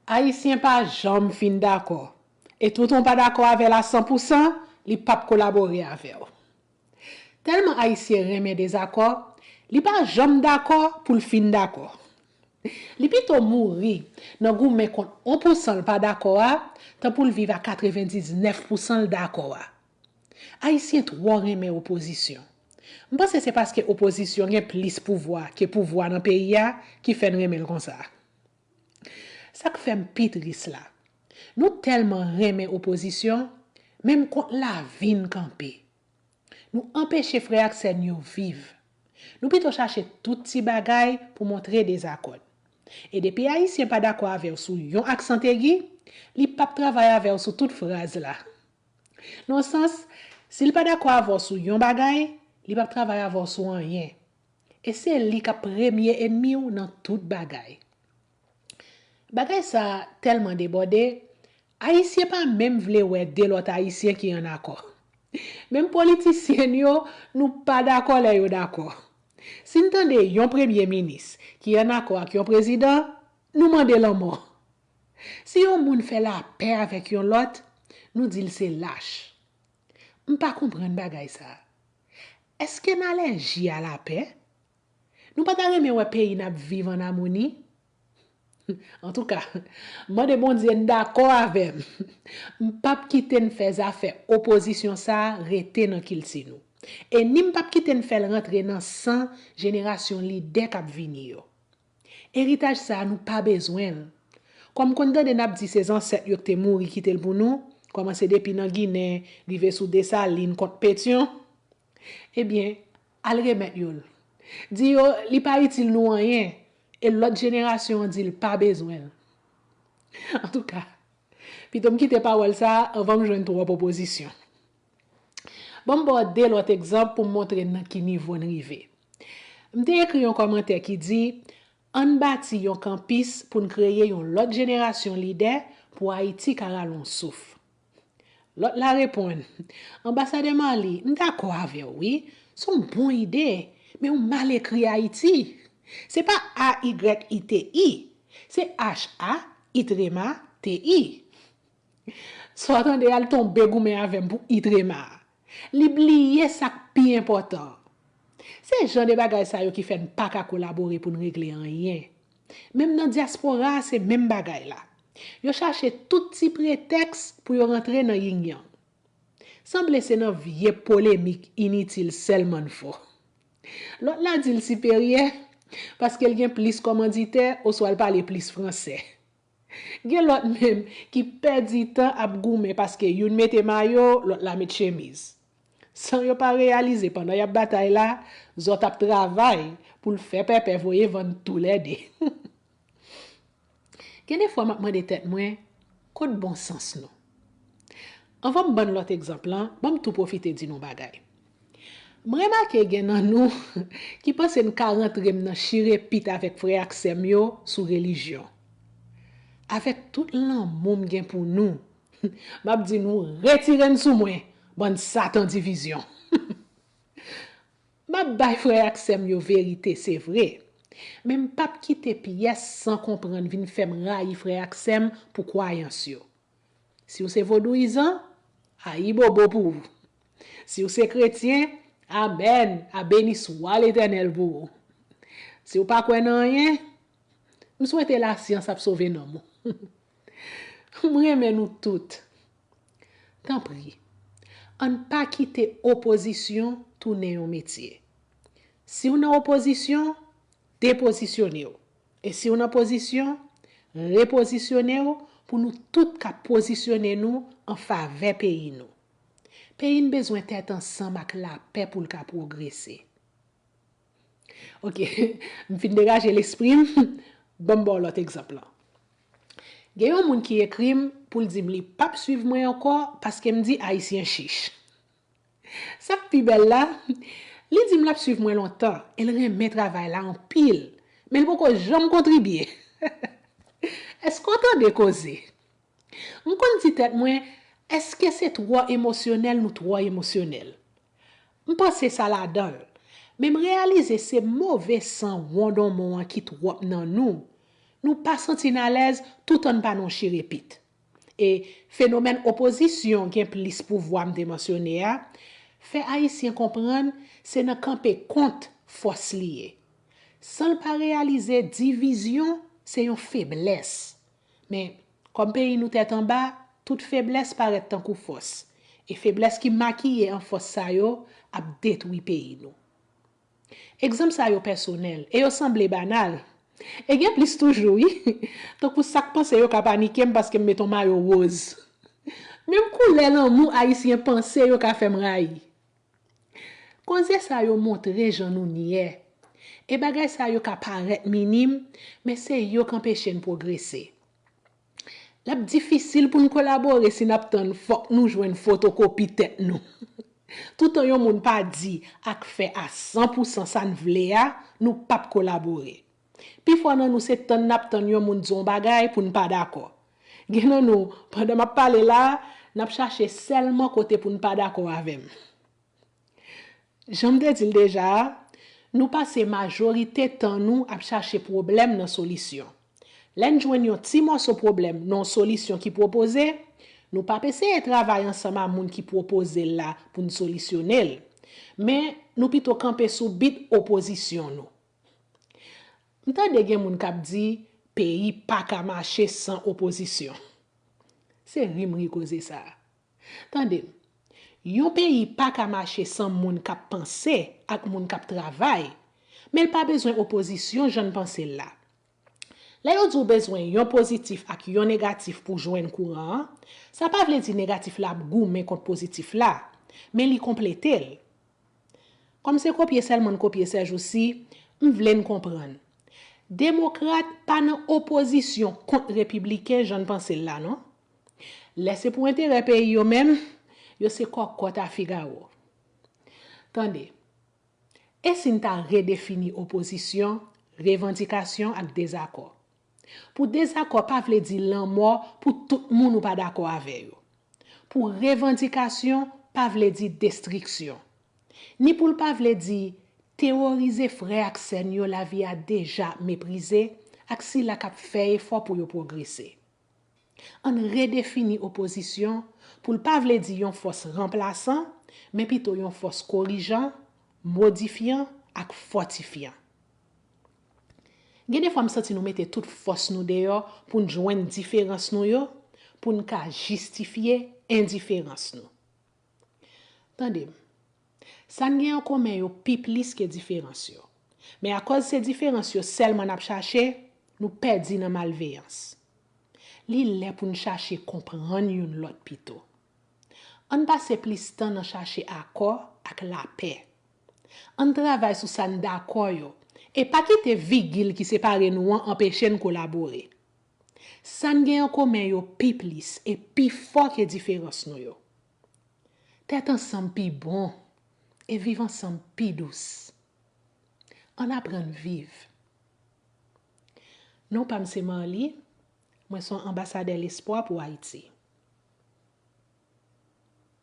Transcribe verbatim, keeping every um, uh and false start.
Ayisyen pa janm fin dakò. E toutan w pa dakò avè l a san pou san, li p ap kolabore avè w. Tèlman Ayisyen renmen dezakò, li pa janm dakò pou l fin dakò. Li pito mouri nan goumen kont yon pou san l pa dakò a, tan pou l viv a katrevendiznèf pou san l dakò a. Ayisyen twò renmen opozisyon. M panse se paske opozisyon gen plis pouvwa ke pouvwa nan peyi a ki fè n renmen l konsa. Sa k fè m pi tris la, nou tèlman renmen opozisyon, menm kont lavi n kanpe. Nou anpeche frè ak sè n yo viv. Nou pito chache tout ti bagay pou montre dezakò n. E depi Ayisyen pa dakò avè w sou yon aksan egi, li p ap travay avè w sou tout fraz la. Nan sans, si l pa dakò avè w sou yon bagay, li p ap travay avè w sou anyen. E se li k ap premye enmi w nan tout bagay. Bagay sa a tèlman debòde, Ayisyen pa menm vle wè de lòt Ayisyen ki ann akò. Menm politisyen n yo, nou pa dakò lè yo dakò. Si n tande yon premye minis ki ann akò ak yon prezidan, nou mande lanmò. Si yon moun fè lapè avèk yon lòt, nou di l se lach. M pa konprann bagay sa a. Èske n alèji a lapè? Nou pa ta renmen wè peyi n ap viv ann amoni? Antouka, mande Bondye n dakò avè m. M p ap kite n fè zafè opozisyon sa a rete nan kilti nou. E ni m p ap kite n fè l rantre nan san jenerasyon lidè k ap vini yo. Eritaj sa a, nou pa bezwen l. Kòm konn tande n ap di se zansèt yo k te mouri kite l pou nou, kòmanse depi nan Ginen, rive sou Desalin kont Petyon, ebyen, al remèt yo l. Di yo li pa itil nou anyen, e lòt jenerasyon an di l pa bezwen l. Antouka, pito m kite pawòl sa a anvan m jwenn twòp opozisyon. Ban m ba w de lòt egzanp pou m montre n nan ki nivo n rive. M te ekri yon kòmantè ki di, ann bati yon kanpis pou n kreye yon lòt jenerasyon lidè pou Ayiti ka rale yon souf. Lòt la reponn, Anbasadè Marly, m dakò avè w, wi. Se yon bon ide, men w mal ekri Ayiti. Se pa A Y I T I, se H A, I trema, T I. Sa w tande a, l tonbe goumen avè m pou I trema a. Li bliye sa k pi enpòtan. Se jan de bagay sa yo ki fè n pa ka kolabore pou n regle anyen. Menm nan dyaspora a, se menm bagay la. Yo chache tout ti pretèks pou yo rantre nan yingyang. Sanble se nan vye polemik initil sèlman n fò. Lòt la di l siperyè paske l gen plis kòmanditè oswa l pale plis fransè. Gen lòt menm ki pèdi tan ap goumen paske youn mete mayo, lòt la met chemiz. San yo pa reyalize pandan y ap batay la, zòt ap travay pou l fè pèpè voye vann toulède. Gen de fwa m ap mande tèt mwen, kot bon sans nou? Anvan m ban n lòt egzanp lan, ban m tou pwofite di n yon bagay. M remake gen nan nou ki panse n ka rantre m nan chire pit avèk frè ak sè m yo sou relijyon. Avèk tout lanmou m gen pou nou, m ap di nou retire n sou mwen, bann satan divizyon. M ap bay frè ak sè m yo verite, se vre. Men m p ap kite pyès san konprann vin fè m rayi frè ak sè m pou kwayans yo. Si w se vodouyizan, ayibobo pou ou. Si w se kretyen, amèn, abeniswa Letènèl pou ou. Si w pa kwè nan anyen, m swete lasyans ap sove nanm ou. M renmen nou tout. Tanpri, ann pa kite opozisyon tounen yon metye. Si w nan opozisyon, depozisyone w. E si w nan pozisyon, repozisyone w pou nou tout ka pozisyone nou an favè peyi nou. Peyi n bezwen tèt ansanm ak lapè pou l ka pwogrese. Oke, m fin degaje lespri m, ban m ba w lòt egzanp lan. Gen yon moun ki ekri m pou l di m li p ap swiv mwen ankò paske m di Ayisyen chich. Sa k pi bèl la, li di m l ap swiv mwen lontan e l renmen travay la anpil, men l poko janm kontribye. Èske w tande koze? M konn di tèt mwen, èske se twò emosyonèl nou twò emosyonèl? M panse sa ladan l, men m reyalize se move san wondonmon an ki twòp nan nou, Nou pa santi n alèz toutan n pa nan yon chirepit. E fenomèn opozisyon gen plis pouvwa m te mansyone a fè Ayisyen konprann se nan kanpe kont fòs li ye. San l pa reyalize divizyon se yon feblès. Men, kòm peyi nou tèt anba, tout feblès parèt tankou fòs. E feblès ki makiye an fòs sa yo ap detwi peyi nou. Egzanp sa yo pèsonèl e yo sanble banal. E gen plis toujou, wi. Tankou sa k panse yo ka panike m paske m met yon mayo woz. Menm koulè lanmou Ayisyen panse yo ka fè m rayi. Koze sa yo montre jan nou nyè. E bagay sa yo ka parèt minim, men se yo k anpeche n pwogrese. L ap difisil pou n kolabore si n ap tann fòk nou jwenn fotokopi tèt nou. Toutan yon moun pa di ak fè a san pou san sa n vle a, nou p ap kolabore. Pifò nan nou se tann n ap tann yon moun di yon bagay pou n pa dakò. Gen nan nou, pandan m ap pale la a, n ap chache sèlman kote pou n pa dakò avè m. Jan m te di l deja a, nou pase majorite tan nou ap chache pwoblèm nan solisyon. Lè n jwenn yon ti mòso pwoblèm nan yon solisyon ki pwopoze, nou p ap eseye travay ansanm a moun ki pwopoze l la pou n solisyone l, men nou pito kanpe sou bit opozisyon nou. M tande gen moun k ap di peyi pa ka mache san opozisyon. Se ri m ri koze sa a. Tande m, yon peyi pa ka mache san moun k ap panse ak moun k ap travay, men l pa bezwen opozisyon jan n panse l la. Lè yo di w bezwen yon pozitif ak yon negatif pou jwenn kouran an, sa pa vle di negatif la ap goumen kont pozitif la, men li konplete l. Kòm se kopye sèlman n kopye sèjousi, m vle n konprann. Demokrat pa nan opozisyon kont repibliken jan n panse l la non. Lè se pou enterè peyi yo menm, yo se kòkòt a Figawo. Tande, e si n ta redefini opozisyon, revandikasyon ak dezakò? Pou dezakò pa vle di lanmò pou tout moun ou pa dakò avè yo. Pou revandikasyon pa vle di destriksyon. Ni pou l pa vle di teworize frè ak sè n yo lavi a deja meprize ak sila k ap fè efò pou yo pwogrese. Ann redefini opozisyon pou l pa vle di yon fòs ranplasan, men pito yon fòs korijan, modifyan ak fòtifyan. Gen de fwa m santi nou mete tout fòs nou deyò pou n jwenn diferans nou yo, pou n ka jistifye endiferans nou. Tande m, sa n gen an komen yo pi plis ke diferans yo. Men akòz se diferans yo sèlman n ap chache, nou pèdi nan malveyans. Li lè pou n chache konprann youn lòt pito. Ann pase plis tan nan chache akò ak lapè. Ann travay sou sa n dakò yo, e pa kite vigil ki separe nou an anpeche n kolabore. Sa n gen an komen yo pi plis e pi fò ke diferans nou yo. Tèt ansanm pi bon, e viv ansanm pi dous. Ann aprann viv. Non pa m se Marly, mwen se yon anbasadè lespwa pou Ayiti.